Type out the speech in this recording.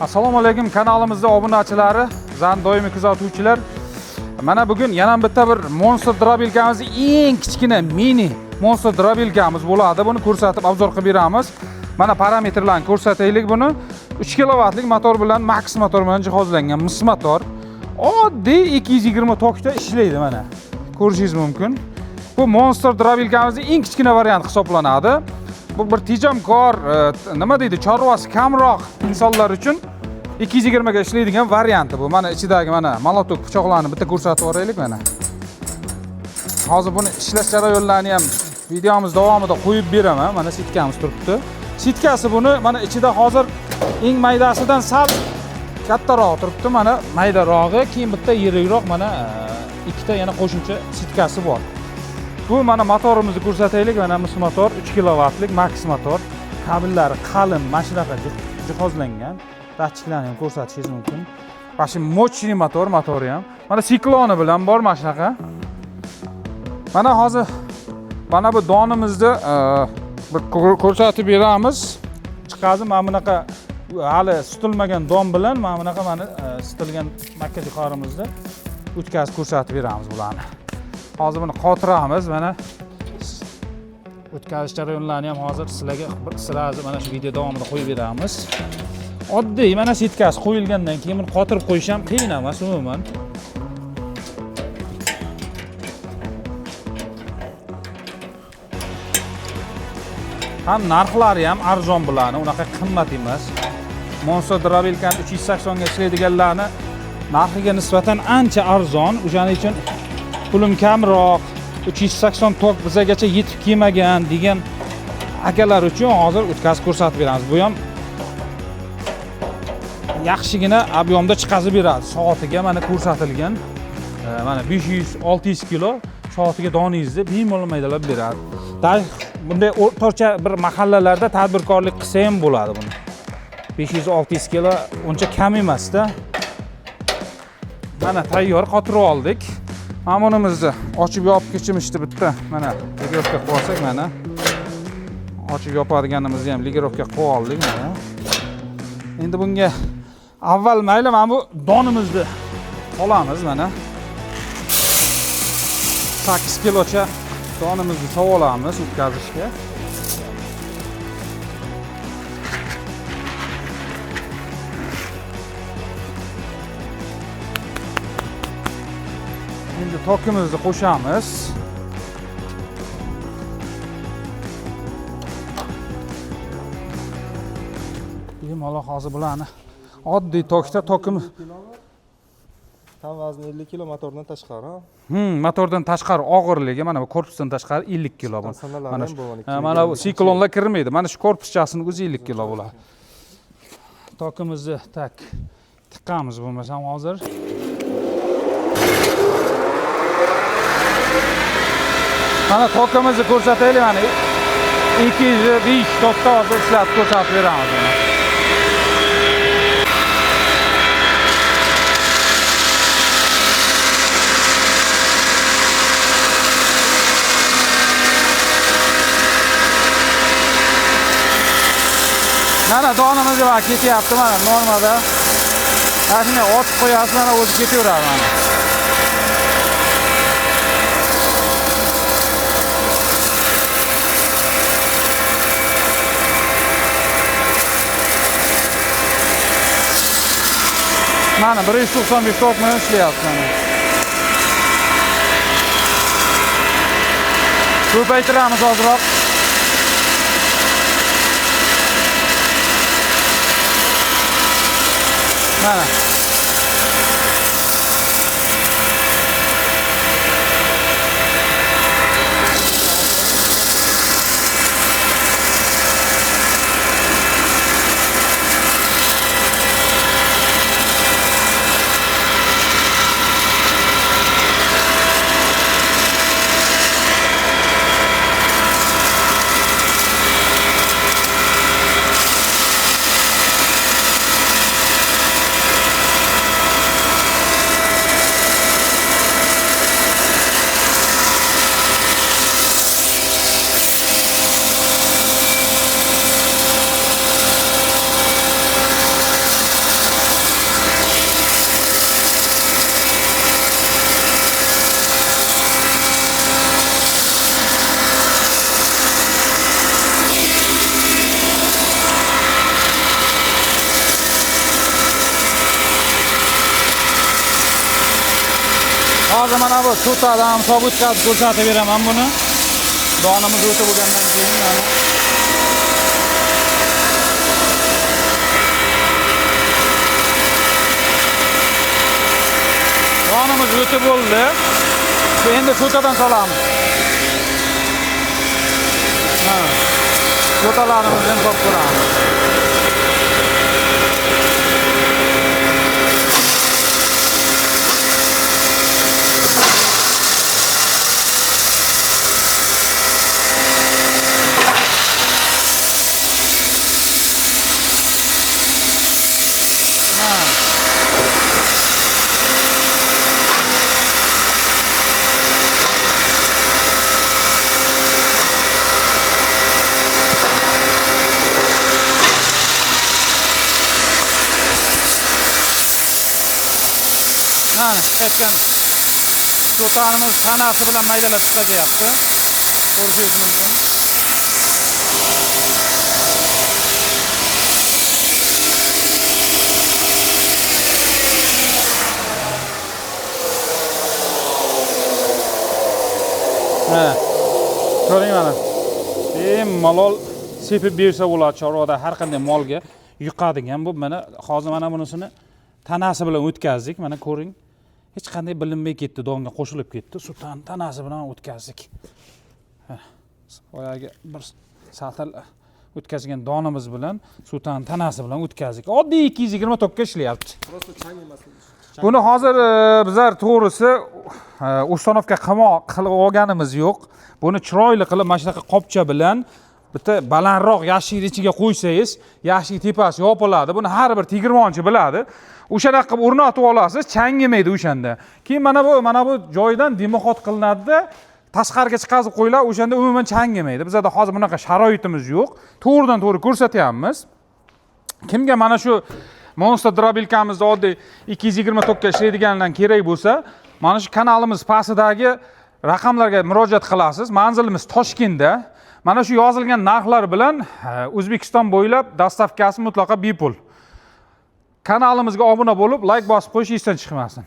Assalomu alaykum kanalimizda obunachilari, zan doimiy kuzatuvchilar. Mana bugun yana bitta bir Monster drobilkamiz, eng kichkina mini Monster drobilkamiz bo'ladi. Buni ko'rsatib obzor qilib beramiz. Mana parametrlarni ko'rsataylik buni. 3 kilovatlik motor bilan, Max motor bilan jihozlangan mis motor. Oddiy 220 tokda ishlaydi mana. Ko'rishingiz mumkin. Bu Monster drobilkamizning eng kichkina varianti hisoblanadi. Bu bir tejamkor, nima deydi, chorvasi kamroq insonlar uchun 220 ga ishlaydigan varianti bu. Mana ichidagi mana molotok pichoqlarni bitta ko'rsatib yuboraylik mana. Hozir buni ishlash jarayonlarini ham videomiz davomida qo'yib beraman. Mana sitkamiz turibdi. Sitkasi buni mana ichida hozir eng maydasidan sal kattaroq turibdi. Mana maydarog'i, keyin bitta yirikroq mana ikkita yana qo'shimcha sitkasi bor. Bu mana motorimizni ko'rsataylik. Mana mis motor 3 kilovatlik Max motor. Kabellari qalin, mana shunaqa jihozlangan. Datchiklarni ham ko'rsatishingiz mumkin. Mana shu мощный motor, motori ham. Mana sikloni bilan bor mana shunaqa. Mana hozir mana bu donimizni bir ko'rsatib beramiz. Chiqazi mana bunaqa hali sutilmagan don bilan mana bunaqa mana sutilgan makka jo'xorimizni o'tkazib ko'rsatib beramiz bularni. Hozir buni qotiramiz mana. O'tkazish jarayonlarini ham hozir sizlarga bir sirazi mana shu video davomida qo'yib beramiz. Oddiy mana setkasi qo'yilgandan keyin buni qotirib qo'yish ham qiyin emas umuman. Ham narxlari ham arzon bularni, unaqa qimmat emas. Monster drobilkani 380 ga ishlaydiganlarni narxiga nisbatan ancha arzon. O'shaning uchun pulim kamroq, 380 tok bizagacha yetib kelmagan degan akalar uchun hozir o'tkazib ko'rsatib beramiz. Bu ham yaxshigina объемda chiqazib beradi. Soatiga mana ko'rsatilgan, mana 500-600 kilo soatiga doningizni bemalol maydalab beradi. Bunday o'rtacha bir mahallalarda tadbirkorlik qilsa ham bo'ladi buni. 500-600 kilo uncha kam emas-da. Mana tayyor qotirib oldik. Mana bunimizni ochib yopgichimizni bitta mana ligirovka qilib olsak, mana ochib yopadiganimizni ham ligirovka qilib oldik mana. Endi bunga avval mayli mana bu donimizni olamiz mana. 8 kilocha donimizni solib olamiz o'tkazishga. Endi tokimizni qo'shamiz. Bemalol hozir bularni oddiy tokda tokimiz Tam vazni 50 kilo motordan tashqari. Motordan tashqari og'irligi mana bu korpusdan tashqari 50 kilo bu. Mana ham bu, Mana bu siklonlar kirmaydi. Mana shu korpuschasini o'zi 50 kilo bo'ladi. Tokimizni tak tiqamiz bo'lmasam hozir. Mana tokimizni ko'rsataylik mana 205 tokda hozir ishlatib ko'rsatib beramiz mana. Mana donimiz va ketyapti mana normada. Mana shunday otib qo'yasiz, mana o'zi ketaveradi mana. Mana 195 tok bilan ishlayapti mana. Ko'paytiramiz ozroq. Mana. Hozir mana bu cho'tadan hisob o'tkazib ko'rsatib beraman buni. Donimiz o'tib bo'lgandan keyin mana. Donimiz o'tib bo'ldi. Endi cho'tadan solamiz. Ha. Cho'talarimizni ham solib ko'ramiz. Mana chiqayotgan cho'tanimiz tanasi bilan maydalab chiqazyapti. Ko'rishingiz mumkin. Mana ko'ring mana. Bemalol sepib bersa bo'ladi chorvada har qanday molga yuqadigan bu. Mana hozir mana bunisini tanasi bilan o'tkazdik. Mana ko'ring. Hech qanday bilinmay ketdi, donga qo'shilib ketdi. Sutan tanasi bilan o'tkazdik. Boyagi bir satil o'tkazgan donimiz bilan sutan tanasi bilan o'tkazdik. Oddiy 220 tokka ishlayapti. Просто chang emasligi. Buni hozir bizlar to'g'risi установка qilib olganimiz yo'q. Buni chiroyli qilib mana shunaqa qopcha bilan bitta balandroq yashikni ichiga qo'ysangiz, yashik tepasi yopiladi. Buni har bir tegirmonchi biladi. O'shanaqa qilib o'rnatib olasiz, changimaydi o'shanda. Keyin mana bu joydan dimoxod qilinadi-da, tashqariga chiqazib qo'yiladi, o'shanda umuman changimaydi. Bizda hozir bunaqa sharoitimiz yo'q. To'g'ridan to'g'ri ko'rsatyapmiz. Kimga mana shu Monster drobilkamizda oddiy 220 tokka ishlaydigandan kerak bo'lsa, mana shu kanalimiz pastidagi raqamlarga murojaat qilasiz. Manzilimiz Toshkentda. Mana shu yozilgan narxlar bilan O'zbekiston bo'ylab dostavkasi mutlaqo bepul. Kanalimizga obuna bo'lib, like bosib qo'yish esdan chiqmasin.